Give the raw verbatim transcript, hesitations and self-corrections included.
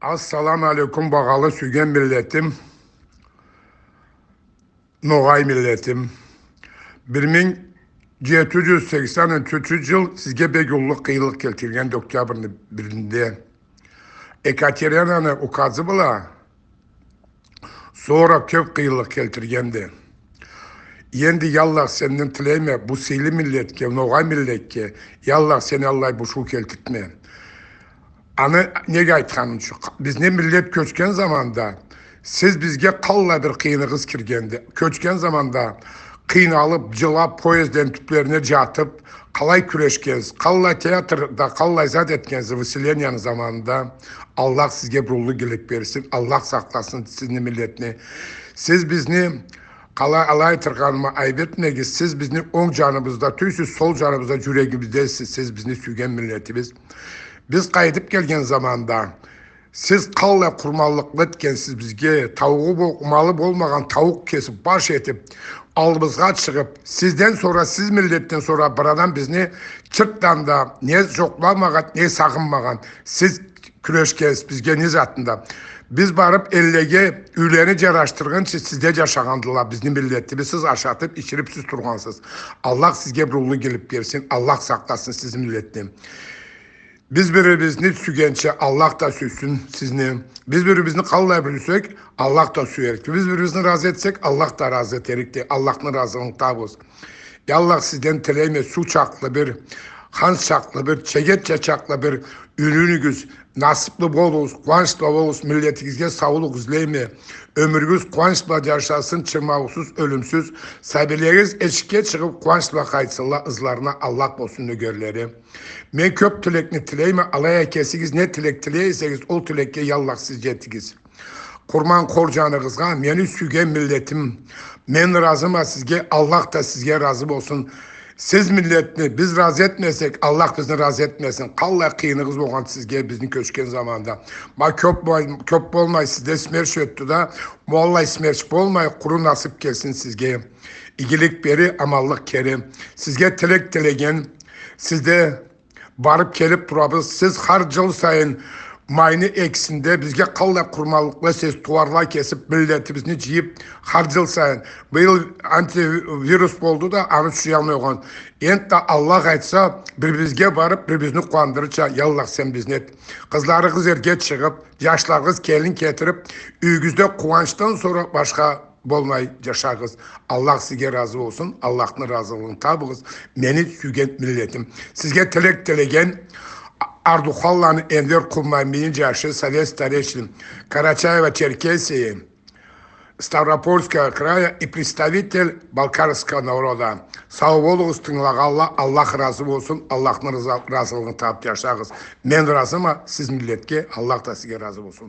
Ассаламу алейкум, багъалы суьйген миллетим, ногъай миллетим. Бир минг джети джюз сексен уьчюнчю джыл сизге бек уллу къыйынлыкъ келтиргенди октябрьни биринде. Екатеринаны указы бла сора кёп къыйынлыкъ келтиргенди. Энди, я Аллах, сенден тилейме, бу сыйлы миллетге, ногъай миллетге, я Аллах, сен аллай бушуу келтиртме. Аны неге айтканым ючюн? Бизни миллет кёчген заманда сиз бизге къаллай бир къыйыныгъыз киргенди. Кёчген заманда къыйналып, джылап, поездден туьплерине джатып, къалай куьрешгенсиз, къаллай театрда, къаллай зат этгенсиз выселенияны заманында. Аллах сизге бир уллу игилик берсин, Аллах сакъласын сизни миллетни. Сиз бизни къалай, алай айтыргъаныма айып этмегиз, сиз бизни онг джаныбызда тюйюлсюз, сол джаныбызда, джюрегибиздесиз, сиз бизни суьйген миллетибиз. Биз къайтып келген заманда сиз къаллай къурманлыкъ этгенсиз бизге, тавугъу бол-, малы болмагъан тавукъ кесип, баш этип, алдыбызгъа чыгъып, сизден сора, сиз миллетден сора бир адам бизни чыртдан да не джокъламагъан, не сагъынмагъан. Сиз куьрешгенсиз бизге не затында. Биз барып эллеге уьйлени джарашдыргъынчы сизде джашагъандыла бизни миллетибиз. Сиз ашатып, ичирип, сиз тургъансыз. Аллах сизге бир уллу игилик берсин, Аллах сакъласын сизни миллетни. Биз бир-бирибизни суьйгенча, Аллах да суьйсюн сизни. Биз бир-бирибизни къаллай билсек, Аллах да суьерикди. Биз бир-бирибизни разы этсек, Аллах да разы этерикди. Аллахны разылыгъын табыгъыз. Я Аллах, сизден тилейме, суу чакълы бир, ханс чакълы бир, чегетче чакълы бир уьйлюнюгюз, насыплы болугъуз, къууанч бла болугъуз, миллетигизге савлукъ излейме. Оьмюрюгюз къууанч бла джашасын, чырмавсуз, оьлюмсюз. Сабийлеригиз эшикге чыгъып, къууанч бла къайтсынла ызларына, Аллах болсун нёгерлери. Мен кёп тилекни тилейме, алай а кесигиз не тилек тилей эсегиз, ол тилекге, я Аллах, сиз джетигиз. Къурман къор джаныгъызгъа, мени суьйген миллетим. Мен разыма сизге, Аллах да сизге разы болсун. Сиз миллетни биз разы этмесек, Аллах бизни разы этмесин. Къаллай къыйыныгъыз болгъан сизге бизни кёчген заманда. Ма кёп бол-, кёп болмай сизде смерч оьтдю да, ма аллай смерч болмай, къуру насып келсин сизге. Игилик бери, аманлыкъ кери. Сизге тилек тилеген, сизде барып келип турабыз. Сиз хар джыл сайын майны экисинде бизге къаллай къурманлыкъ этесиз, туварла кесип, миллетибизни джыйып, хар джыл сайын. Быйыл антивирус болду да, аны тюшюралмай къойгъан. Энтда Аллах айтса, бир-бирибизге барып, бир-бирибизни къууандырырча, я Аллах, сен бизни эт. Къызларыгъыз эрге чыгъып, джашларыгъыз келин кетирип, уьюгюзде къууанчдан сора башха болмай джашагъыз. Аллах сизге разы болсун, Аллахны разылыгъын табыгъыз, мени суьйген миллетим. Сизге тилек тилеген Ардуханланы Энвер Кулмамбийни джашы, совет старейшин Карачаево-Черкесии, Ставропольского края и представитель балкарского народа. Сав болугъуз, тынгылагъанла, Аллах разы болсун, Аллахны разы-, разылыгъын табып джашагъыз. Мен разыма сиз миллетге, Аллах да сизге разы болсун.